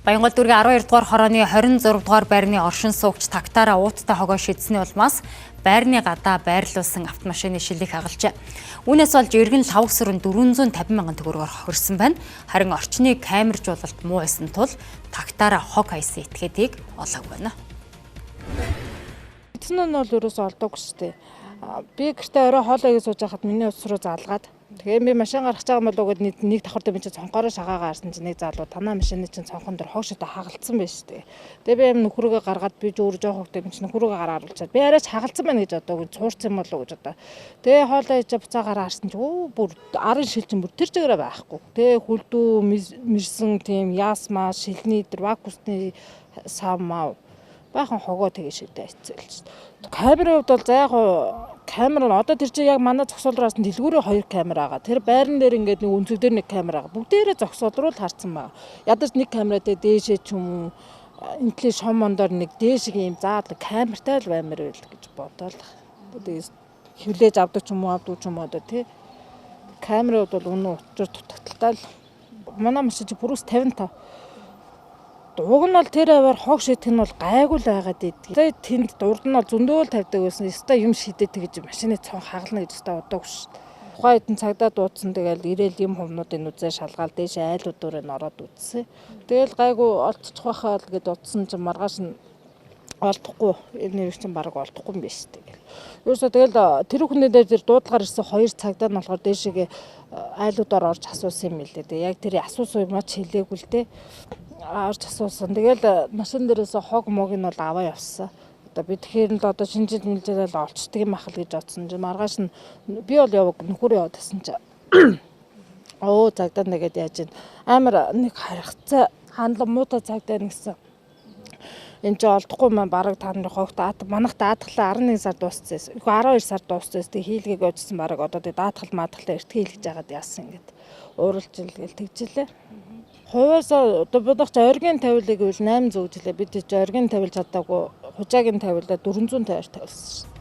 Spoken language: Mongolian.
Баянгол дүүргийн 12 дугаар хорооны 26 дугаар байрны оршин суугч тагтаараа ууттай хогоо шидсэний улмаас байрны гадаа байрлуулсан автомашины шилийг хагалжээ. Үүнээс болж иргэн лавг сүрэн 450 мянган төгрөгөөр хохирсон байна. Харин орчны камержуулалт муу байсан тул тагтаараа хог хайсан этгээдийг олоогүй байна. Эцэн нь бол ерөөсөө олдоогүй шүү дээ. Би гэртээ орой хоолоо хийж сууж байхад миний утас руу залгаад, тэгээ би машин гаргаж байгаа юм болоо гэд нэг давхар дээр би чинь цонхоороо шагаагаа харсан чинь нэг залуу танаа машины чинь цонхон дээр хог шидэ хагалцсан байж тээ. Тэгээ би юм нөхрөөгөө гаргаад би өөр жоох хогтой би чинь нөхрөөгөө гараа оруулчаад би арайч хагалцсан байна гэж одоо цуурсан юм болоо гэж одоо. Тэгээ хоолоо хийж буцаа гараа харсан чинь өө бүр арын шил чинь бүр тэр чигээрээ байхгүй. Тэгээ хүлдүү мэрсэн тийм яасмаа шилний тэр вакуусны сав мав баахан хогоо тэгээ шидэ айцэл. Камерын хувьд бол за яг камер нь одоо тэр чинь яг манай зогсоол руу дэлгүүрээ 2 камер байгаа. Тэр байран дээр ингээд нэг өнцөг дээр нэг камер байгаа. Бүгдээрээ зогсоол руу л харцсан байгаа. Ядаж нэг камератай дээшээ ч юм уу энэ тлийн шом мондоор нэг дээш юм заал камертай л баймар байл гэж бодоол. Тэгээ хөвлөж авдаг ч юм уу авдаг ч юм уу одоо тий. Камерын хувьд бол үнэн учир дутагдaltaй л. Манай машин чи бүрээс 55. Уг нь бол тэр аваар хог шидэх нь бол гайгүй л байгаад иддэг. Тэгээ тэнд дурд нь бол зөндөөл тавьдаг байсан. Өстой юм шидэт тэгж машины цон хагална гэж өстой удаагүй шүү дээ. Тухайн хэдэн цагдаа дуудсан, тэгэл ирээл юм хумнуудын үзээ шалгаал дээш айлуудаар нь ороод үзсэн. Тэгэл гайгүй олдчих байхаа л гэд утсан чинь маргааш нь олдохгүй, энэ нэр чинь баг олдохгүй юм биш үү гэл. Ерөөсөө тэгэл тэр хүний дээр тэр дуудлагаар ирсэн хоёр цагдаа нь болохоор дээшээгээ айлуудаар орж асуусан юм билээ. Тэгээ яг тэр асуусан юм ач хэлээгүй л дээ. Орж асуусан. Тэгэл машин дээрээс хог мог нь бол аваа явсан. Одоо би тэгэхээр нь л одоо шинэ жил мэлжээл олчдөг юм ахал гэж бодсон чинь маргааш нь би бол яваг нөхөр яваад тасан чинь оо цагдаа нэгэд яаж ин амар нэг харгацаа хандлага муутай цагдаа нэгсэн. Энд чи олдохгүй маань бараг та нарын хогт манах даатгалаа 11 сар дууссан. Үгүй 12 сар дууссан. Тэг хийлгээг очсон бараг одоо тэг даатгал маатгалаа эртгээ хийлгэж байгаад яасан гэд ууралж ил гэл тэгжилээ. Хувиасаа одоо бодох чи оргийн тавилыг гэвэл 800 жилээ бид чи оргийн тавилж чадаагүй хужаагийн тавилаа 450 тавилсан шин.